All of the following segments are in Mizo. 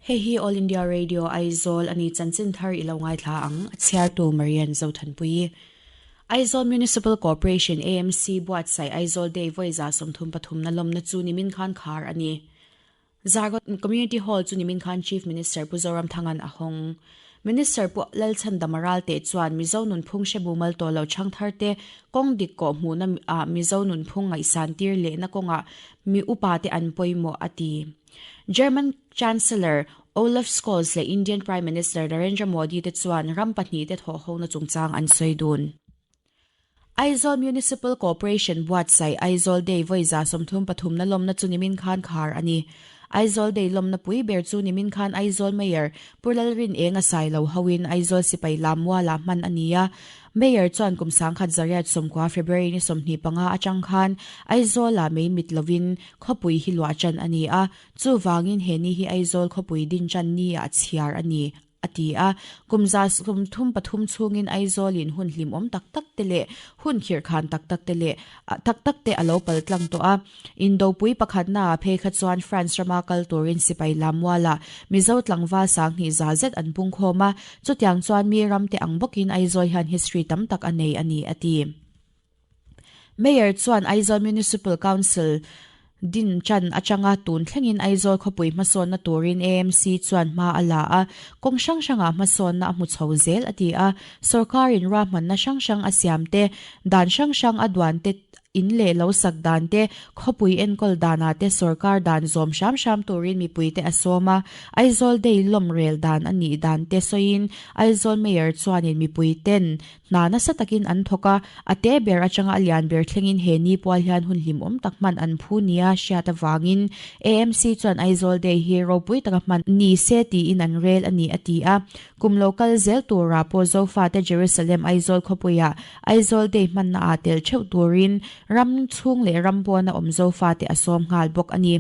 Hei hi All India Radio Aizawl a ni chanchin thar i lo ngaithla ang, a chhiartu Marian Zothanpuii. Aizawl Municipal Corporation, AMC, buatsaih Aizawl Day vawi 33 na lawmna chu nimin khan khar a ni. Zarkawt Community Hall chu nimin khan Chief Minister Pu Zoramthanga'n a hawng. Minister Pu Lalchhandama Ralte chuan Mizo nunphung hre bumal tawh lo chhangthar te kawng dik kawh hmuhna ah Mizo nunphung ngaihsan tir lehna kawngah mi upa te an pawimawh a ti. German Chancellor Olaf Scholz leh Indian Prime Minister Narendra Modi te chuan ram pahnihte thawhhona chungchang an sawi dun. Aizawl Municipal Corporation buatsaih Aizawl Day vawi 33 na lawmna chu nimin khan khar a ni. Aizawl Day lawmna pui ber chu nimin khan Aizawl Mayor Pu Lalrinenga Sailo hoin Aizawl Sipai Lammualah hman a ni a. Mayor chuan kum 1990 February ni 25 atang khan Aizawlah mei mit lovin khawpui hi luah tan a ni a, chuvangin he ni hi Aizawl khawpui din tan ni-ah chhiar a ni, a ti a. Kum 33 chhungin Aizawlin hun hlimawm tak tak te leh hun khirhkhan tak tak te leh tak tak te a lo pal tlang tawh a. Indopui pakhatnaah phei kha chuan France rama kal turin sipai lammualah Mizo tlangval 2000 zet an pungkhawm a, chutiang chuan mi ramte ang bawkin Aizawl hian history tam tak a nei a ni, a ti. Mayor chuan Aizawl Municipal Council din tan atanga tun thlengin Aizawl khawpui hmasawnna turin AMC chuan hma a la a, kawng hrang hrangah hmasawnna a hmu chho zel a ti a. Sawrkarin ruahmanna hrang hrang a siam te, dan hrang hrang a duan te, in leh lo sak dan te, khawpui enkawl danah te sawrkar dan zawm hram hram turin mipuite a sawm a. Aizawl Day lawm rel dan a nih dan te sawiin Aizawl Mayor chuanin mipuiten Hna nasa takin an thawk a, a te ber atanga a lian ber thlengin he ni pual hian hun hlimawm tak hman an phu nia hriat avangin AMC chuan Aizawl Day hi ropui taka hman ni se tiin an rel a ni a ti a. Kum lo kal zel turah pawh Zofate Jerusalem Aizawl khawpuiah Aizawl Day hmanna ah tel theuh turin ram chhung leh ram pawna awm Zofate a sawm nghal bawk a ni.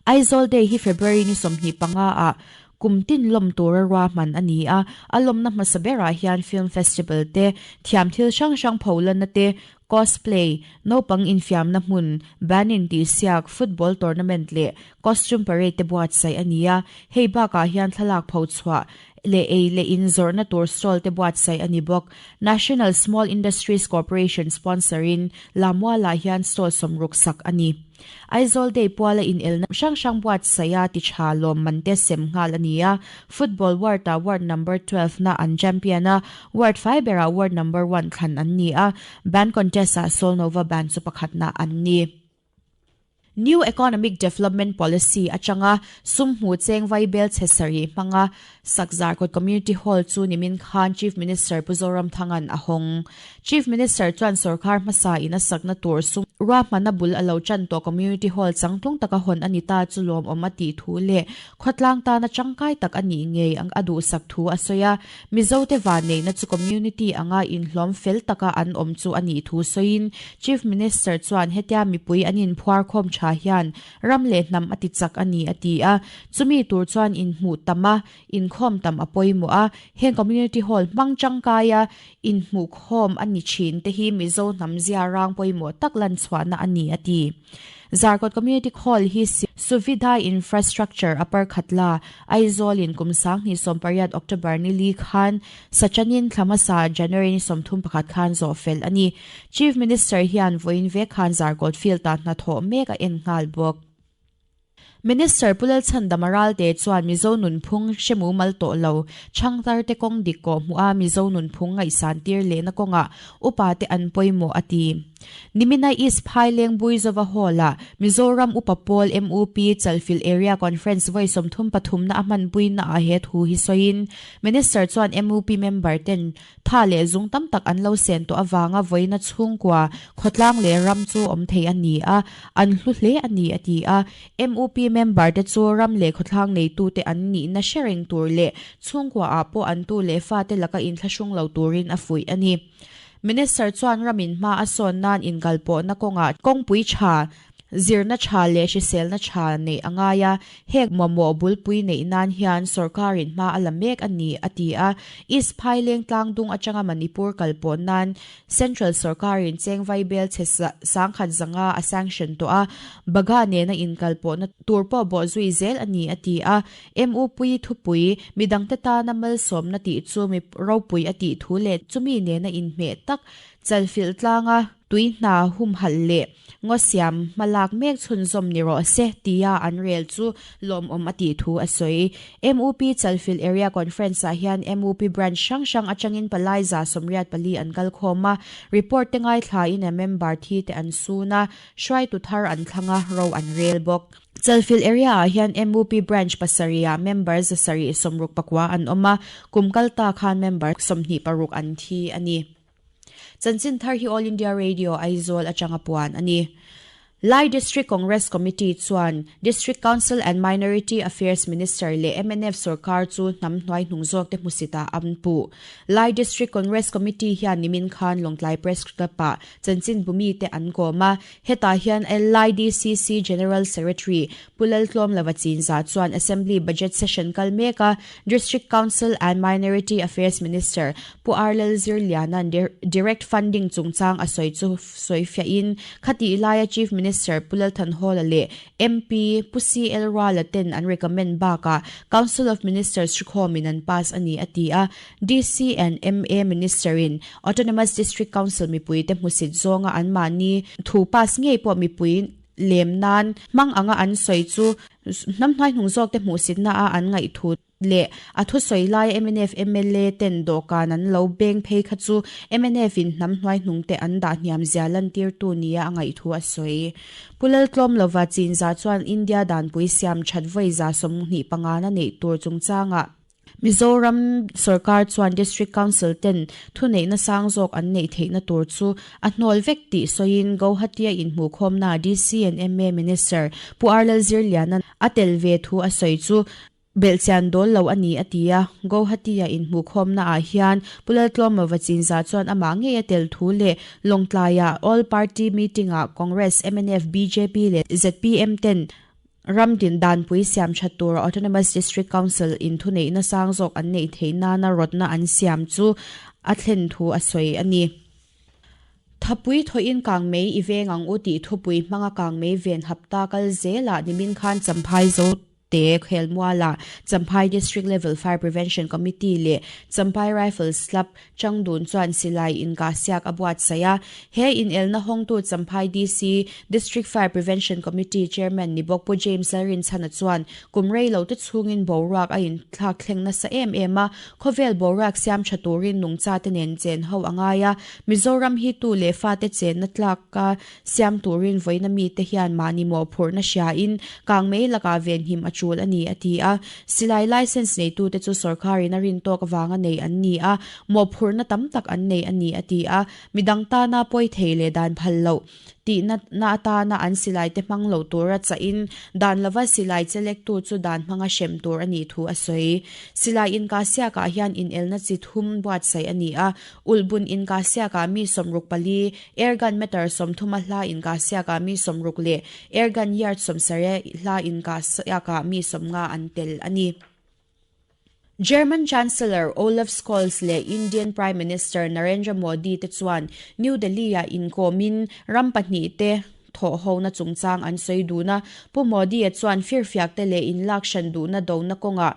Aizawl Day hi February ni 25 ah kum tin lawm tura ruahman a ni a, a lawmna hmasa berah hian film festival te, thiam thil hrang hrang pholanna te, cosplay, naupang infiamna hmun, band intihsiak, football tournament leh costume parade te buatsaih a ni a, hei bakah hian thlalak phochhuah leh ei leh in zawrhna tur stall te buatsaih a ni bawk. National Small Industries Corporation sponsor in Lamualah hian stall 60 sak a ni. Aizawl Day puala inelna hrang hrang buatsaih a ti tha lawmman te sem nghal a ni a, Football ward-ah ward number 12 na an champion a, ward fai berah ward number one thlan an ni a, band contest-ah Solnova band chu pakhatna an ni. New Economic Development Policy atanga sum hmu cheng vai bel chhe sarih hmanga Sakzarkawt Community Hall chu nimin khan Chief Minister Pu Zoramthanga'n a hawng. Chief Minister chuan sorkar hmasa in a sakna tur sum ruahmanna bul a lo tan tawh Community Hall changtlung taka hawn a ni ta chu lawmawm a tih thu leh khawtlang tana tangkai tak a nih ngei a duhsak thu a sawi a. Mizote vanneihna chu community anga inhlawm fel taka an awm chu a nih thu sawiin Chief Minister chuan hetia mipui an inphuar khawm tha hian ram leh hnam a ti chak a ni a ti a. Chumi tur chuan inhmuh tam a, inkhawm tam a pawimawh a, heng community hall hmang tangkaia inhmuhkhawm a ni thin te hi Mizo hnam zia rang pawimawh tak lan chhuahna a ni a ti. Zarkawt Community Hall hi Suvidha Infrastructure a parkhat la, Aizawl in kum 2018 October ni li khan Sachanin thla hmasa January ni 31 khan zawh fel a ni. Chief Minister hian vawiin vek khan Zarkawt Field-ah hnathawh mek a en nghal bawk. Minister Pu Lalchhandama Ralte chuan Mizo nunphung hre mumal tawh lo, chhangtar te kawng dik kawh hmuh a Mizo nunphung ngaihsan tir lehna kawngah upa te an pawimawh a ti. Nimina East Phaileng Buizova Hall-ah Mizoram Upa Pawl MUP Chalfilh Area Conference vawi 33 na a hmanpuina ah he thu hi sawiin Minister chuan MUP member ten Tha leh zung tam tak an lo sen tawh avanga vawiina chhungkua, khawtlang leh ram chu awm thei a ni a, an hlu hle a ni, a ti a. MUP member te chu ram leh khawthlang neitute an nihna hre reng tur leh chhungkuaah pawh an tu leh fate laka inthlahrung lo turin a fuih a ni. Minister chuan ramin hma a sawn nan inkalpawhna kawngah kawngpui tha. Zirna tha leh hriselna tha neih a ngai a, heng mamawh bulpui neih nan hian sorkarin hma a la mek a ni, a ti a. East Phaileng tlangdung atanga Manipur kal pawh nan Central sorkarin cheng vaibel chhe sangkhat zanga a sanction tawh a, Bagha nena inkal pawhna tur pawh bawh zui zel a ni, a ti a. MUPui thupui, midangte tana malsawmna tih chu mi ropui a tih thu leh chumi nena inhmeh tak chalfilh tlanga tui hna humhalh leh ngaw siam hmalak mek chhunzawm ni rawh se tia an rel chu lawmawm a tih thu a sawi. MUP Chalfilh Area Conference ah hian MUP branch hrang hrang atangin palai 184 an kal khawm a, report te ngaithlain a member thi te an sun a, hruaitu thar an thlang a, ro an rel bawk. Chalfilh Area ah hian MUP branch pasarih ah member 769 an awm a, kum kalta khan member 26 an thi a ni. Chanchin thar hi All India Radio Aizawl atanga puan a ni. Lai District Congress Committee chuan District Council and Minority Affairs Minister leh mnf sorkar chu hnam hnuai hnung zawkte hmusitah an puh. Lai District Congress Committee hian nimin khan Lawngtlai Press Club-ah chanchin bumite an kawm a, hetah hian Lai DCC General Secretary Pu Laltlawmlova Chinza chuan Assembly Budget Session kal mek a, District Council and Minority Affairs Minister Pu R Lalzirliana'n Direct Funding chungchang a sawi chu sawi fiahin khatih laia Chief Minister Pu Lalthanhawla leh MP Pu CL Ruala ten an recommend bakah Council of Ministers hrikhawmin an pass a ni a ti a. DC and MA Minister-in Autonomous District Council mipuite hmusit zawnga anmahni thu pass ngei pawh mipui lem nan hmang anga an sawi chu hnam hnuaihnung zawkte hmuhsitna a an ngaih thu leh a thusawi laia mnf mla ten dawhkan an lo beng phei kha chu mnf in hnam hnuaihnung te an dah hniam zia lantirtu nia a ngaih thu a sawi. Pu Laltlawmlova Chinza chuan India danpui siam that vawi 25 na neih tur chungchangah Mizoram sorkar chuan District Council ten thuneihna sang zawk an neih theihna tur chu a hnawl vek tih sawiin Guwahati-a inhmuhkhawmnaa DC and MA Minister Pu R Lalzirliana a tel ve thu a sawi chu belhchian dawl lo a ni a ti a. Guwahati-a inhmuhkhawmnaah hian Pu Laltlawmova Chinza chuan amah ngei a tel thu leh Lawngtlaiah All Party Meeting-ah Congress, mnf, bjp leh zpm ten Ram din danpui siam that tura Autonomous District Council in thuneihna sang zawk an neih theih nana rawtna an siam chu a thlen thu a sawi a ni. Thapui thawhin kangmei i veng ang u tih thupui hmanga kangmei ven hapta kal zelah nimin khan Champhai Zote Khelmualah Champhai District Level Fire Prevention Committee leh Champhai Rifles Club Changdun chuan silai inkahsiak a buatsaih a, he inelna hawngtu Champhai DC District Fire Prevention Committee Chairman ni bawk Pu James Lalrinchhana chuan kum rei lo te chhungin boruak a inthlak thleng nasa em em a, khawvel boruak siam tha turin nungcha te nen chen ho a ngai a, Mizoram hi tu leh fate chenna tlaka siam turin vawiina mite hian mahni mawhphurhna hriain kangmei lakah venhim a tul a ni, a ti a. Silai licence neitute chu sorkarin a rin tawk avanga nei an ni a, mawhphurhna tam tak an nei a ni, a ti a. Midang tana pawi thei leh dan phal loh tihna na atana an silai te hmang lo tura chahin dan lova silai chelektu chu dan hmanga hrem tur a nih thu a sawi. Silai inkahsiakah hian inelna chi thum buatsaih a ni a, Ulhbun inkahsiakah mi 64, Airgun meter 30 a hla inkahsiakah mi 60 leh Airgun yard 70 hla inkahsiakah mi 50 an tel a ni. German Chancellor Olaf Scholz leh Indian Prime Minister Narendra Modi te chuan New Delhi-ah inkawmin ram pahnihte thawhhona chungchang an sawi dun a. Pu Modi-a chuan firfiakte leh inlak hran duhna dona kawngah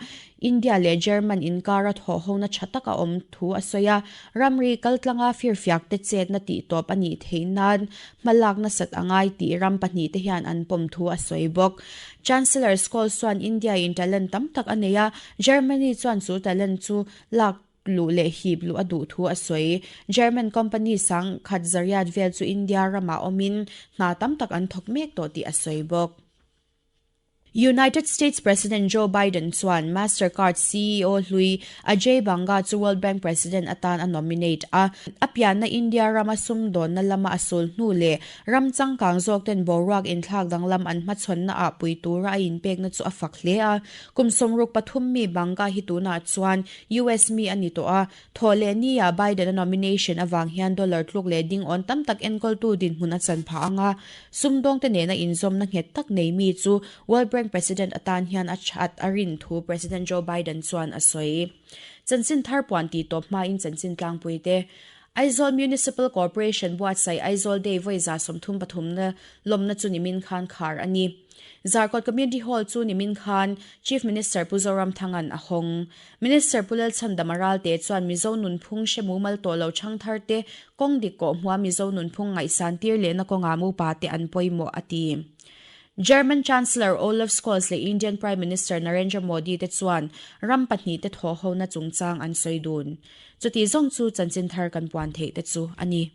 India leh German inkara thawhhona tha tak a awm thu a sawi a. Ramri kaltlanga firfiakte chetna tihtawp a nih theih nan hmalak nasat a ngai tih ram pahnihte hian an pawm thu a sawi bawk. Chancellor Scholz chuan India-in talent tam tak a nei a, Germany chuan chu talent chu lak luh leh hip luh a duh thu a sawi. German company sang khat zariat vel chu India ramah awmin hna tam tak an thawk mek tawh tih a sawi bawk. United States President Joe Biden chuan Mastercard ceo hlui Ajay Banga chu World Bank President atan a nominate a. A pianna India rama sumdawnna lama a sul hnu leh ram changkang zawk ten boruak inthlak danglam an hmachhawnna ah pui tura a inpekna chu a fak hle a. Kum 63 mi Banga hi tunah chuan US mi a ni tawh a. Thawh leh nia Biden a nomination avang hian dollar tluk leh ding awn tam tak enkawltu dinhmun a chan phah ang a, sumdawngte nena inzawmna nghet tak nei mi chu World Bank President atan hian a that a rin thu President Joe Biden chuan a sawi. Chanchin thar puan tih tawp hmain chanchin tlangpui te Aizawl Municipal Corporation buatsaih Aizawl Day vawi 33 na lawmna chu nimin khan khar a ni. Zarkawt Community Hall chu nimin khan Chief Minister Pu Zoramthanga'n a hawng. Minister Pu Lalchhandama Ralte chuan Mizo nunphung hre mumal tawh lo chhangthar te kawng dik kawh hmua Mizo nunphung ngaihsan tir lehna kawngah mupa te an pawimawh a ti. German Chancellor Olaf Scholz leh Indian Prime Minister Narendra Modi te chuan ram pahnihte thawhhona chungchang an sawi dun. Chuti zawng chu chanchin thar kan puan theih te chu a ni.